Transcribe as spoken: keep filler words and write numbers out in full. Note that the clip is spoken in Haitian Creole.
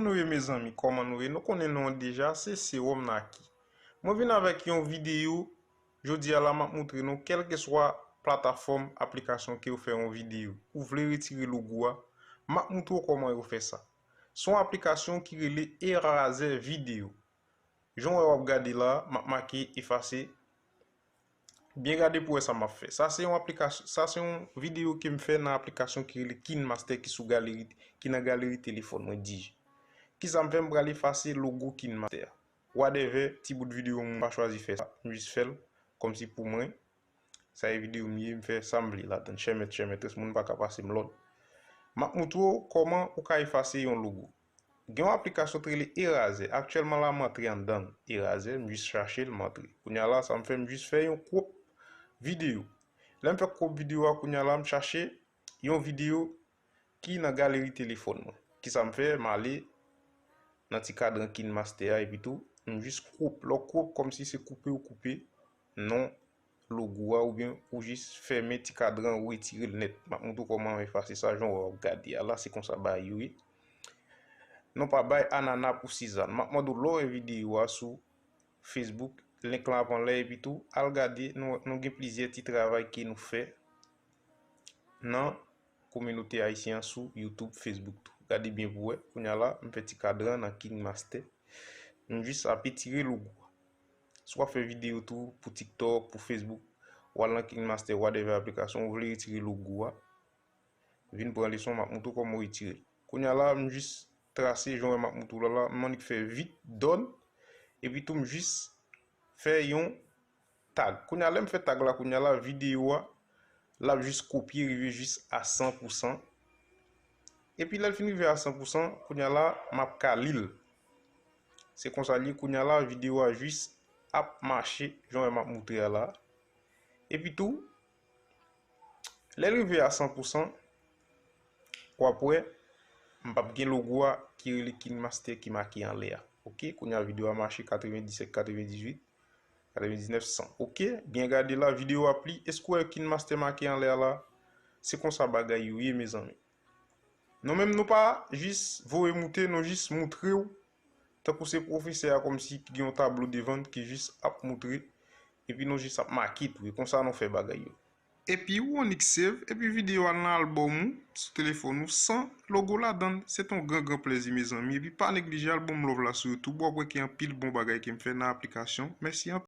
Nou ye mezanmi, kòman nou ye? Nou konnen non an deja, se Sewòm Naki. Mwen vin avèk yon videyo, jodi a la m ap moutre nou kèlkeswa platafòm aplikasyon ke yo fè yon videyo. Ou vle retire logo a, m ap moutre w kòman yo fè sa. Se yon aplikasyon ki rele Eraser Video. Jan w wè w ap gade la, m ap make efase. Byen gade pou wè sa m ap fè. Sa se yon aplikasyon, sa se yon videyo ke m fè nan aplikasyon ki rele KineMaster ki sou galeri, ki nan galeri telefòn mwen, DJ. Kisa m fè? M pral efase logo KineMaster a. Whatever, ti bout videyo m pa chwazi fè sa, m jis fè l kòmsi pou mwen. Sa e videyo m ye, m fè sa m vle ladan. Chè mèt, chè mètrès, moun pa ka pase m lòd. M ap moutre w kòman ou ka efase yon logo. Gen yon aplikasyon ki rele Eraser. Aktyèlman la, m antre anndan l. Eraser, m jis chache l, m antre. Kounye a la, sa m fè, m jis fè yon crop videyo. Lè m fè crop videyo a, kounye a la, m chache yon videyo ki nan galeri telefòn mwen. Kisa m fè? M ale nan ti kadran KineMaster a, epi tou, m jis crop. Lè w crop, kòmsi se koupe ou koupe non logo a, oubyen ou jis fèmen ti kadran, ou retire l nèt. M ap moutre w kòman efase sa, jan w ap gade a la, se konsa bagay yo ye. Non pa bay anana pou Sizàn. M ap mande w lè w wè videyo a sou Facebook, link lan ap anlè, epi tou, al gade, nou, nou gen plizyè ti travay ke nou fè nan kominote ayisyen an sou YouTube, Facebook tou. Gade byen pou wè. Kounye a la, m fè ti kadran nan KineMaster. M jis ap etire logo a. Si w ap fè videyo tou pou TikTok, pou Facebook, w al nan KineMaster, whatever aplikasyon, ou vle retire logo a, vin pran leson, m ap moutre w kòman w retire l. Kounye a la, m jis trase, jan w wè m ap moutre w la la, m annik fè vit, done, epi tou m jis fè yon tag. Kounye a, lè m fè tag la, kounye a la, videyo a, l ap jis kopye, rive jis a san pou san. Epi lè l fin rive a san pou san, kounye a la, m ap ka li l. Se konsa l ye, kounye a la, videyo a jis ap mache, jan w wè m ap moutre a la. Epi tou, lè l rive a san pou san, w ap wè, m p ap gen logo a ki rele KineMaster ki make anlè a. Oke, kounye a videyo a mache katrevendisèt, katrevendizuit, katrevendiznèf, san. Oke, byen gade la, videyo a ap li. Èske w wè KineMaster make anlè a la? Se konsa bagay yo ye, mezanmi. Nou menm, nou pa jis voye moute, nou jis moutre w. Tankou se pwofesè a kòmsi ki gen yon tablo devan l ki jis ap moutre, epi nou jis ap make tou, e konsa nou fè bagay yo. Epi ou annik save, epi videyo a nan albòm ou, sou telefòn ou, san logo ladan l. Se t on gran, gran plèzi, mezanmi. Epi pa neglije al ban m love la sou YouTube, w ap wè gen anpil bon bagay ke m fè nan aplikasyon. Mèsi anpil.